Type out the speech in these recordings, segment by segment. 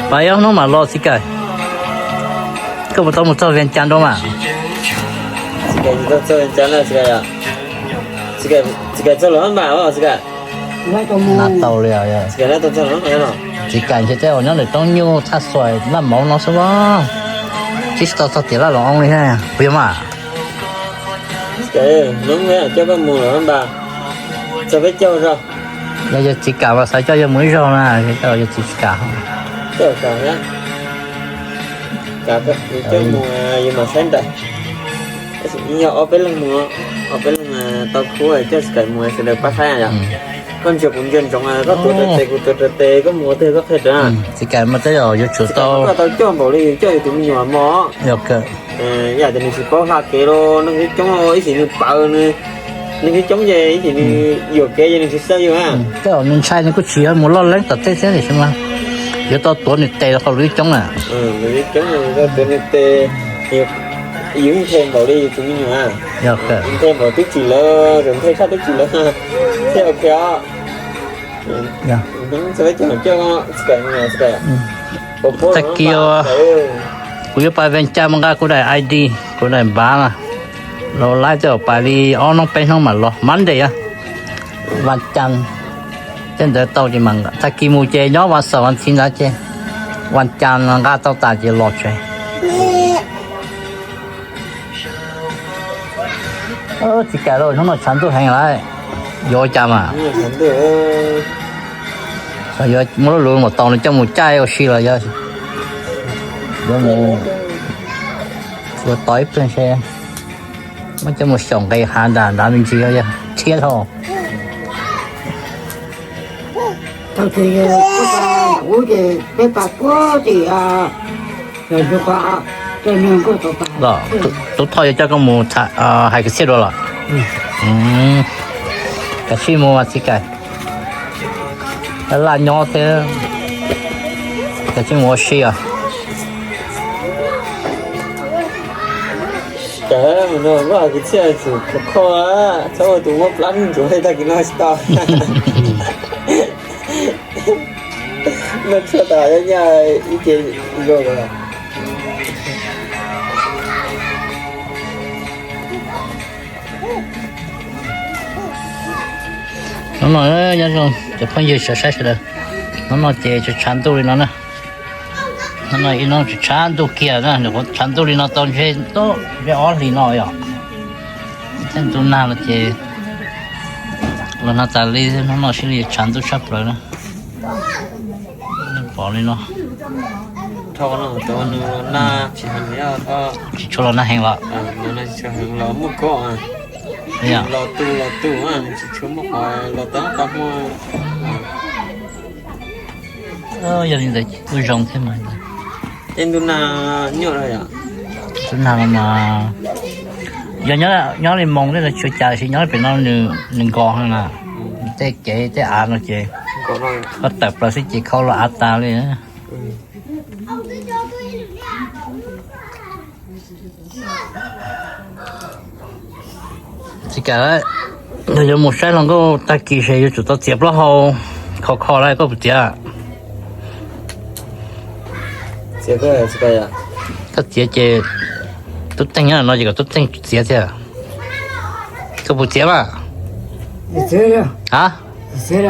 Pab ib ob hnub mam los Txiv Kais. Koj puas tau mus txog Vias Cas dua mas? Txiv Kais txog Vias Cas na Txiv Kais yom? Txiv Kais txog lawm mas Txiv Kais? Txiv Kais tau li. Txiv Kais ntshe tej zaum nyob ntawm Roob Nyuj Thaj Xuais Laj Mauv no xwb os. Tsis tau txog tiam Laj Los Oo li thiab puas yog mas? Txiv Kais, hnub no coj koj mus lawm mas, txog peb caug zog. Yog yawg Txiv Kam mas xav coj yawg mus ib zaug na, yawg Txiv Kam. Coj Kam thiab, Kam coj mus yus mam saib nraim. Yog ob peb leeg mus, ob peb leeg tau khub coj Txiv Kais mus sawv daws pab saib yom. Koj ntsia kuv ntsia ntsoov, koj tuav rawv tes kuv tuav rawv tes, koj mus ua twg koj qhia rawv. Txiv Kam mas tej zaum yuav tsum tau, koj tau coj npaum li yus coj yus tus me nyuam mog. Yog tias nws tsis paub hla kev los nws coob coob, ib sim nws pawv, nws coob coob ces ib sim nws yuam kev ces nws tsis xav yus. Tej zaum nws ntshai nws kuj tsis yog mus loj leeb tom tej thiab tiam sis mas yuav tau tuav nws tes rau qhov lawv coob na. Tuav nws tes, yus nthe npaum li yus tus me nyuam, nthe npaum twb tsis lawv, nthe tshaj twb tsis lawv thiab. Ok os. Tag kis kuv yuav pais Vias Cas mus nqa kuv daim I D, kuv daim npav na, los laib tej zaum pais li ob hnub peb hnub mam los, Monday, Vas Cas. Tej ntawd tau ces tag kis mus ces nyob Vas Xaum Vas Thiv ntawd ces Vas Cas nqa tau tas ces los tsev. Txiv Kam lauj, hnub no tshav ntuj heev lawm, yuav ua cas mas? Yuav muab lub lus maum taus no coj mus caij ua si los yog yuav mus ua tau ib pliag seb muab coj mus xyaum nqis hav nram nrad me ntsis yog thiab dhau. Tub Thoj yuav coj koj mus hais kwv txhiaj dua los? Kav tsij mus mas Txiv Kam, laj nyob thiab, kav tsij mus ua si os. Koj hais kwv txhiaj tsum kho kho, txhob ua tus muab plab ntsuav tag kis no tsis tau. Noj tshuaj tas nyaj ib ce zoo lawm. Hnub no nyob zoo cov phooj ywg sawv saib sawv daws, hnub no ces tshav ntuj li no na. Hnub no ib hnub tshav ntuj kiag na, tshav ntuj li no tau ntshe, ntshe ob hlis no yom. Thiab ntu nag los ces los nag tas li, hnub no sib li tshav ntuj tshaj plaws na. Pom li no. Tsis tshua los nag heev los. Yog li ntawd kuj zoo thiab mas. Ntu nag no mas, yog nyob li Moos tej ntawd tsis ua cas, tab sis nyob pem no nws nkos heev na. Tej kev tej av no ces koj tawm plaws xwb ces khau los av tas li. Txiv Kam, yog yuav mus saib hluas nkauj tag kis ces yuav tsum tau txiav plaub hau kho kho lawm, koj puas txiav? Koj txiav ces Tub Teej nyob no ces kom Tub Teej txiav thiab. Koj puas txiav mas? A,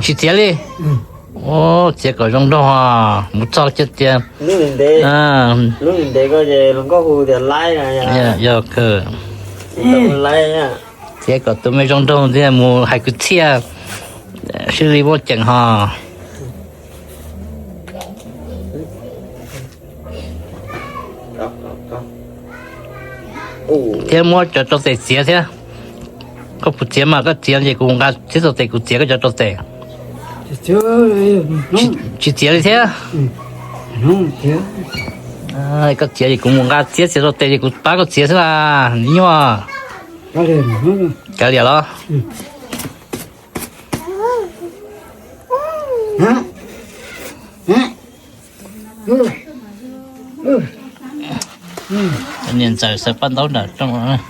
tsis txiav li. Txiav kom zoo nraug, mus txog kiag tias, yog, txiav kom tus me zoo nraug thiaj mus hais kwv txhiaj sib li muaj ceem ho. Thiab muab cov rau tes txiav thiab. Koj puas txiav mas, koj txiav ces kuv nqa txiav rau tes, kuv txiav koj cov rau tes. Tsis txiav li thiab. Koj txiav ces kuv mus nqa txiav txiav rau tes ces kuv pab koj txiav xwb las, nyuaj. Kav liam los. Niam ntxawm xaws paj ntaub nram rooj.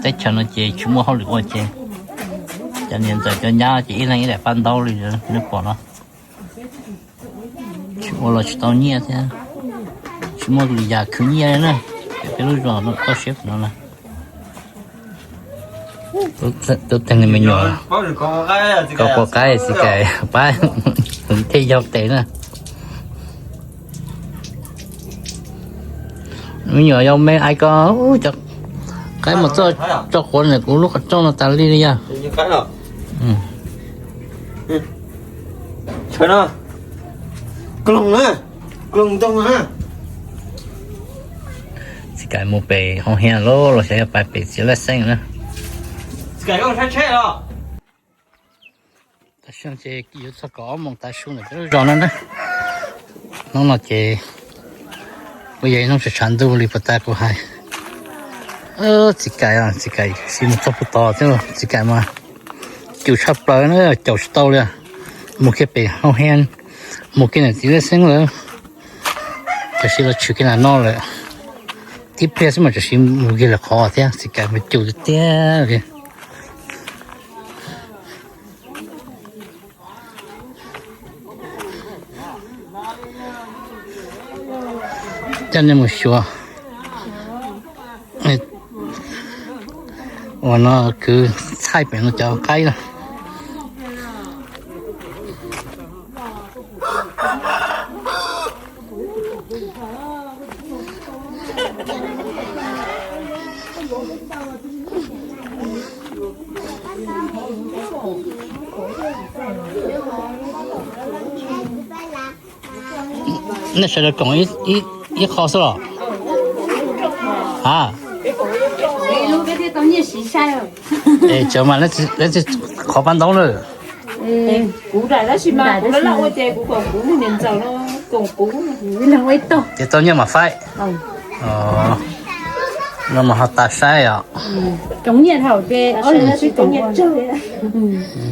Teb chaws no ces tsis muaj hauj lwm ua ces cov niam ntxawm cov nyab ces ib leeg ib daim paj ntaub li nej pom no. Tsis ua los tsis tau nyiaj thiab, tsis muaj lwm yam khwv nyiaj li na. Peb lub zos no toj siab no na. Tub teeg me nyuam, koj quav qaib txiv Kaim pab thiaj yog tes na. Me nyuam yau me ais ko, cov qaib mus txoj tso quav ntawm kuv lub qhov rooj no tas li li yog. Txiv Kaim mus pem hoo hia lawm los xyov yog pais pem txiv laj xeeb na. Tam sim no ces yuav txog kaum ob moos tav su ntawm peb lub zos no na. Hnub no ces kuj yog ib hnub tshav tshav ntuj li puas tas kuv hais. Txiv Kaim, txiv Kaim sim mus txog puag tod thiab, txiv Kaim mas caum tshaj plaws na, caum tsis tau li. Mus kiag pem hoo hia, mus kiag ntawm txiv laj xeeb lawm, tam sim los tshwm kiag ntawm no lawm. Tib pliag xwb mas tam sim mus kiag lawm qhov thiab, txiv Kaim mas caum tiag tiag li. Coj nej mus xyuas uas no kwv txhaij pem no cov qaib na. Nej sawv daws koom ib qho xwb los? A, es tseem mas leej twg qhov paj ntaub na? Kuv daim tab sis mas kuv laj laj ua ces kuv koom kuv niam ntxawm no, koom kuv. Ces tau nyiaj mam faib. No mas ho tas saib os.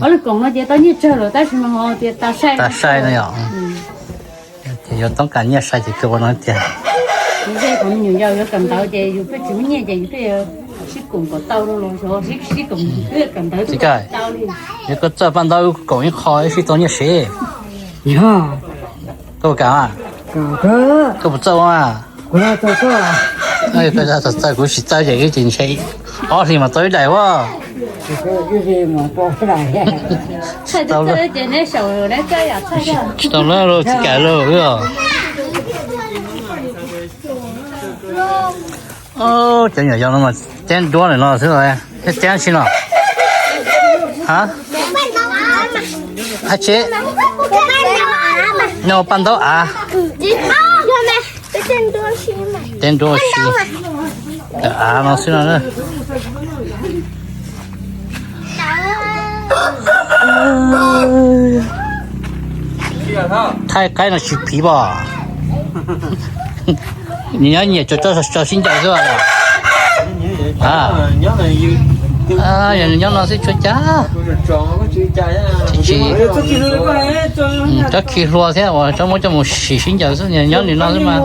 Ob lwm koom no ces tau nyiaj tsawg lawm tab sis mas ho tias tas saib. Tas saib no yom. Ces yuav toob kas nyiaj sai ces kawg ua no tiag. Yog kom me nyuam yaus yuav kawm ntawv ces yus pheej tsis muaj nyiaj ces yus pheej sib koom kom tau los, sib koom pheej kawm ntawv tsis tau li. Yog koj txawj paj ntaub koom ib qho sib tau nyiaj siv. Yog. Koj puas kam? Koj puas txawj ua? Koj txawj, kuv tsis txawj ces wb ces ntshe ob hlis mas tau ib daim ua. Tsis tau lawm, tsis kam lawm wb os. Cov nyuam yaus no mas cab nruab ntawm no xwb, thiab cab tsi no? A, tsi, nyob paj ntaub av. Cab nruab si, av no xwb no. Thaij qaib no tsis phiv pom. Nws nyob nyias tso, tso sib ncaws xwb. Yog nws nyob no xwb tsuav cas. Tsob khi hlua thiab uas tsob muab coj mus sim sib ncaws xwb, nyob nws no xwb mas.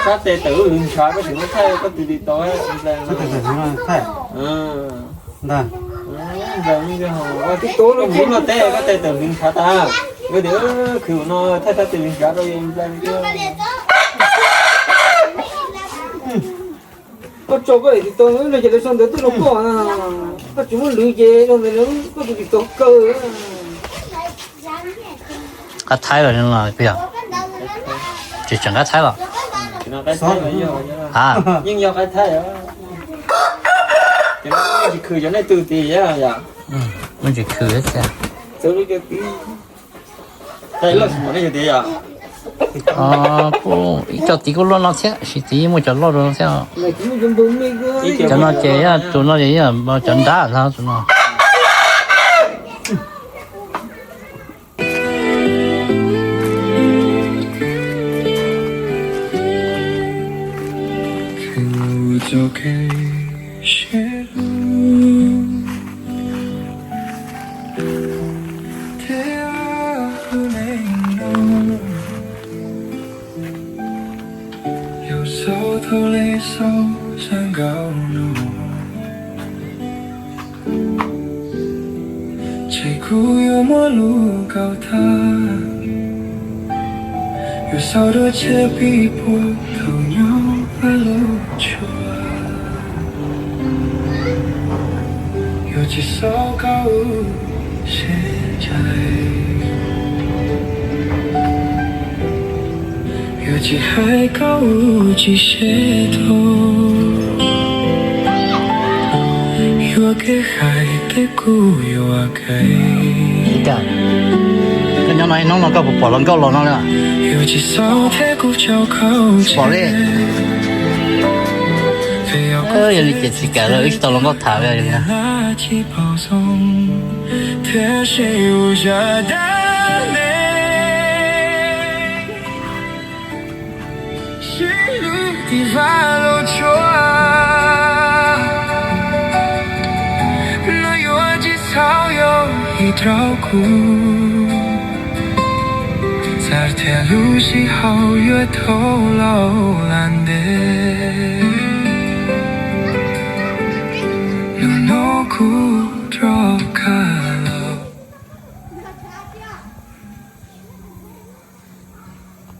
Sab tes tawm lub hwv ntshav koj tsis muab thaij koj tus tis tau. Tus no teb koj tes tawm hwv ntshav tas, koj tias khwv no thaij sab tes hwv ntshav rau. Koj tso koj tis tau no ces lawv sau ntawv tuaj rau koj, koj tsis muab lwv ces rau ntawd koj tus tis tau kaw. Qab thaib los yog? Tsis tseem qab thaib los? Yeej yog qab thaib. Tsis khwv cov nej tus tis yom. Tsis khwv tiag. Kuj ib co tis kuj loj no thiab, siv tis muaj cov loj rau thiab. Cov no ces tus no ces cov nrab tus no. xav nkaus no, ces kuv yuav muab lus kaus tag. Yuav xaus dua tshiab pib puag thaum nyob hauv lub tshua. Yuav tsis xaus koj ua siab ntsais, yuav tsis hais koj ua tsis seb thaum, yuav kev hais thiab kuv yuav kev. Koj nyob no ib hnub no koj puas pom hluas nkauj los no na? Yuav tsis xaus thiab kuv tsaug khaum pom li. Yog li ces tsis kam lawm, wb tsis tau hluas nkauj tham li. Tsis paub zoo thiab sib ua zaj dab neeg, sib hlub tim vaj lub tshua. Lub yuav tsis txhaum yog ib rau kuv, txawm tias lub sij hawm yuav dhau los lam ntev, lub hnub kuv rov qab los.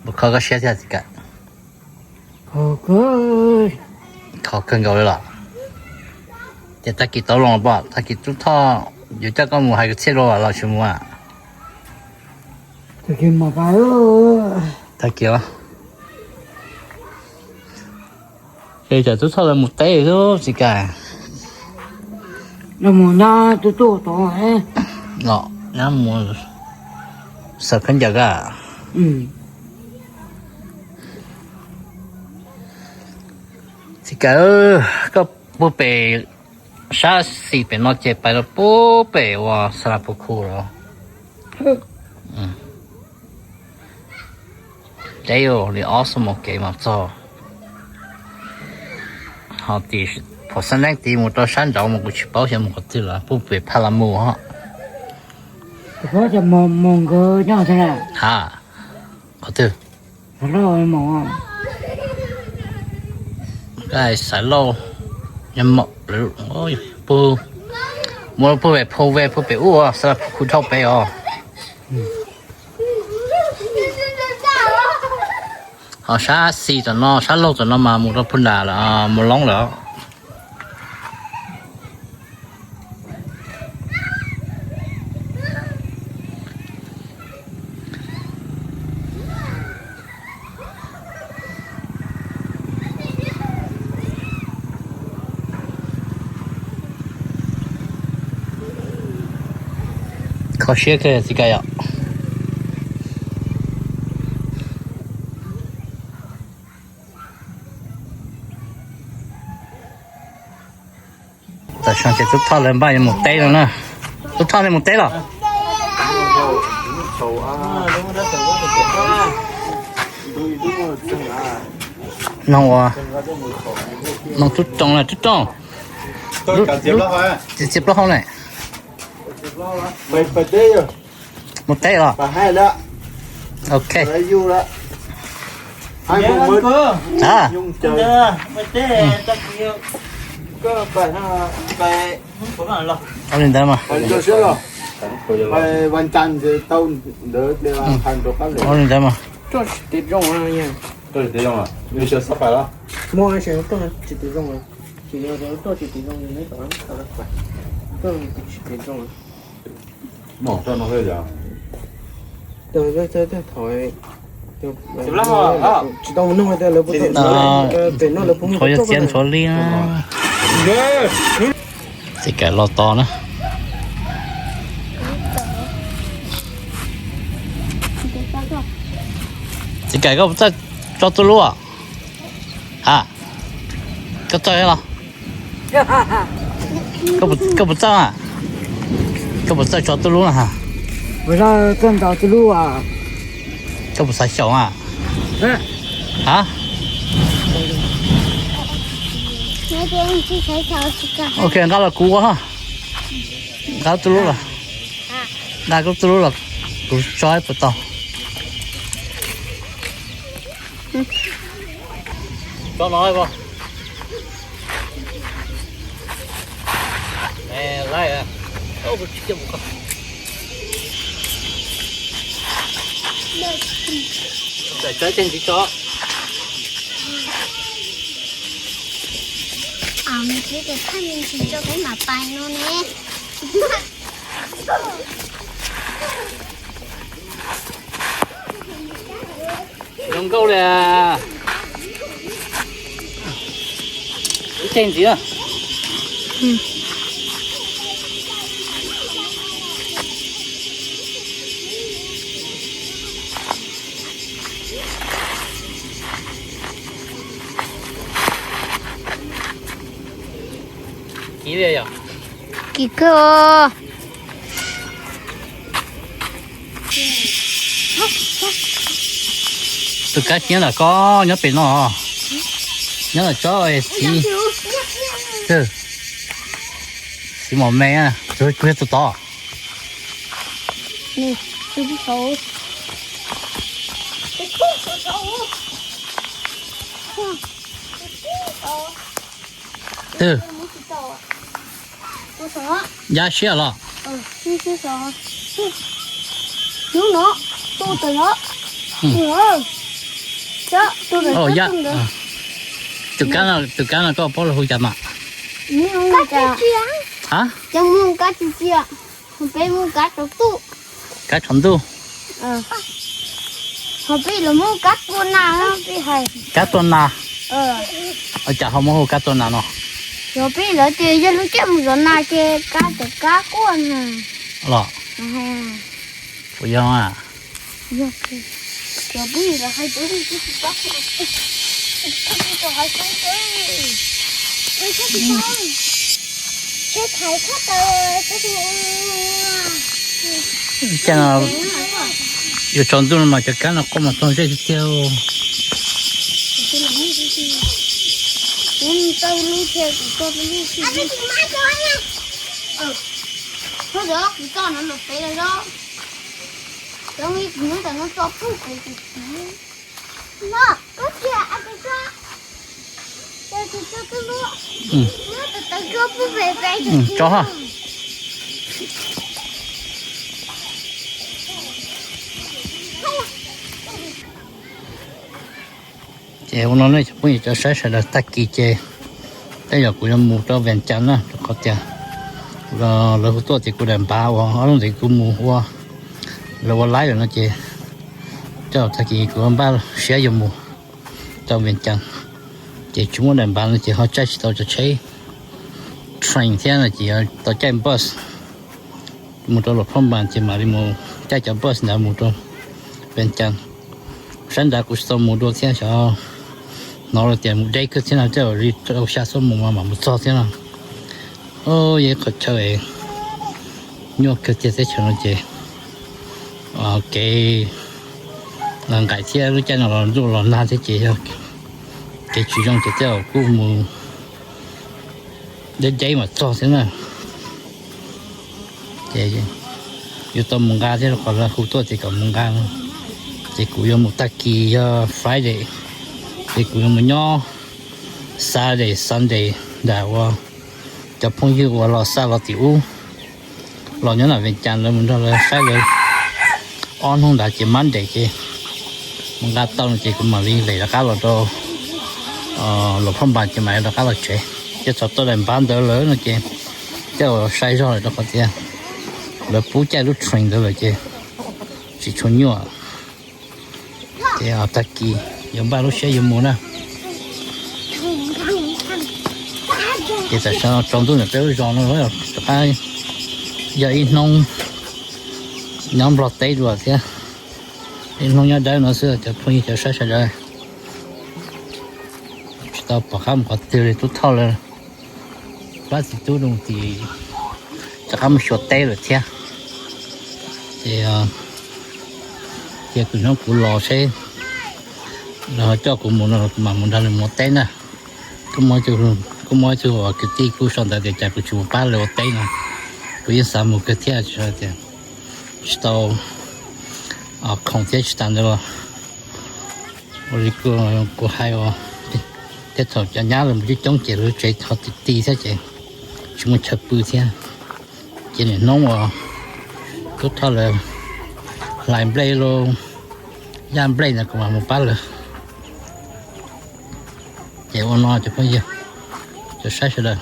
Puas kho koj siab thiab txiv Kaim? Kho kawg nkaus li los? Ces tag kis tau los pom, tag kis Tub Thoj yuav coj koj mus hais kwv txhiaj dua los tsis mus a? Tag kis os. Ces cov Tub Thoj lawv mus teb xwb txiv Kaim. Mus nyob tuj tuj tod los nyob mus xaws khaub ncaws ka. Txiv Kaim, koj puag pem sab xis pem no ces pais rau puag pem uas Xab Las Phuv Khu los. Deb li ob xuab moos kev mas txog. Ho tim Phuv Xab Neeb tid mus rau sab nraud mas kuv tsis paub xyov mus qhov twg lawm, puag pem Phaj Las Mus ho. Ha, qhov twg? Xaiv Lauj, mus puag pem Phu Ve puag pem ub, Xab Las Phuv Khu dhau pem os. Ho sab xis tom no, sab laug tom no mas mus rau Phu Nram lawm, mus Loob lawm. Kho siab kawg txiv Kaim yom. Tam sim no ces Tub Thoj lawv npaj yuav mus teb no na. Tub Thoj, nej mus teb los? Noog ua, noog Tub Rooj na, Tub Rooj. Txiav plaub hau na. Mus teb los? Ok. Ua li ntawd mas. Ua li ntawd mas. Tsis tau mus noog, qhov yuav txiav ntshuav li. Txiv Kaim los tos na. Txiv Kaim, koj puas txawj tso tub lub? Ha, koj txawj los? Koj puas txawj? Koj puas txawj tso tub lub na ha? Puas txawj ntaus tub lub? Koj puas xav xyaum a? Ha? Ok, nqa los kuv ua. Nqa tub lub los. Nqa koj tub lub los kuv tso puas tau. Tso no. Laib, kuv tsis cia mus koj. Txawm tso ib teg ntxiv tso. Nws tsis tias thaj me ntsis tso peb mam pais no ne. Zoo nkauj li. Ib teg ntxiv na. Kim li yom? Kim kawg. Tus kab tsis nyob ntawm koj, nyob pem no. Nyob ntawm tsob xi, xi mos me, kuv yog tus tod. Twg? Yaj siab los? Tus kab no koj paub lawv hu cas mas? Kab tsaus ntuj. Ho peb los muab kab tua nas, peb hais kab tua nas. Ua cas ho muab hu kab tua nas no? Yog peb lawv tias yog lub caij mus zov nas ces kab cov kab quaj na. Los? Puas yog? Cas no yuav tsaus ntuj no mas cov kab no quaj mas txog zej tiag tiag. Tso ha. Ces ua no ne cov phooj ywg cov saib sawv daws, tag kis ces tej zaum kuv yuav mus rau Vias Cas na, rau qhov tias lawv hu tuaj tias kuv daim npav uas ob lub ntawd kuv mus ua, lawv ua laib lawm no ces tej zaum tag kis kuv npaj siab yuav mus rau Vias Cas, ces tsis muaj daim npav no ces ho caij tsis tau cov tsheb train thiab no ces yuav tau caij bus mus rau Luas Phaj Npas ces mam li mus caij cov bus ntawd mus rau Vias Cas. Sab nrad kuv tsis tau mus dua thiab xyov, hnov lawv tias mus deb kawg thiab no, tej zaum li rau xya xuab moos mas mam mus txog thiab no. Yog ib qhov chaw nyuaj kawg tiag teb chaws no ces kev nqaim thiab lub caij no los ntuj los nag thiab ces yog kev tsis zoo ces tej zaum kuj mus deb deb mam txog thiab na. Ces yuav tau mus nqa thiab rau qhov lawv hu tuaj ces kom mus nqa no. Ces kuv yuav mus tag kis yog Friday, ces kuv yuav mus nyob Saturday, Sunday nram uas cov phooj ywg uas los xa los tim ub los nyob nram Vias Cas lawv mus nrog lawv saib lawv ob hnub ntawd ces Monday ces mus nqa tau no ces kuv mam li lem rov qab los rau Luas Phaj Npas ces mam li rov qab los tsev. Ces txog tau daim npav ntawd lawm no ces tej zaum sai zog lawm rau qhov tias lawv pub caij lub train ntawd lawm ces tsis tshua nyuaj. Ces tag kis yuav npaj lub siab yuav mus na. Ces tam sim no tsaus ntuj ntawm peb lub zos no rov qab yog ib hnub nyob Nplog teb dua thiab, ib hnub nyob dawb no xwb cov phooj ywg cov saib sawv daws. Tsis tau pom qab mus qhov twg li, tub thauj lawv pab txiv tub zoo tim rov qab mus xyuas teb lawm thiab. Ces cia kuv hnub kuv los seb lawv ho coj kuv mus no los kuv mam mus nrog lawv mus ua teb na. Kuj muaj ib tug uas kwv tij kuj sau ntawv tias cas kuv tsis mus pab lawv ua teb no, kuv yeej xav mus kawg thiab tias tsis tau khoom thiab tsis tas ntawd los ua li kuv hais uas tej thaum cov nyab lawv mus coob coob ces lawv tsev ho ti ti thiab ces Tsis muaj chaw pw thiab, ces niaj hnub uas Tub Thoj lawv hlais nplej los yaj nplej ntawd kuv mam mus pab lawv. Ces ua no cov phooj ywg, cov saib sawv daws,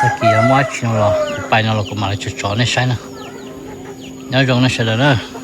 tag kis muaj dab tsi no los kuv pais no los kuv mam li tso tso nej saib na. Nyob zoo nej sawv daws na.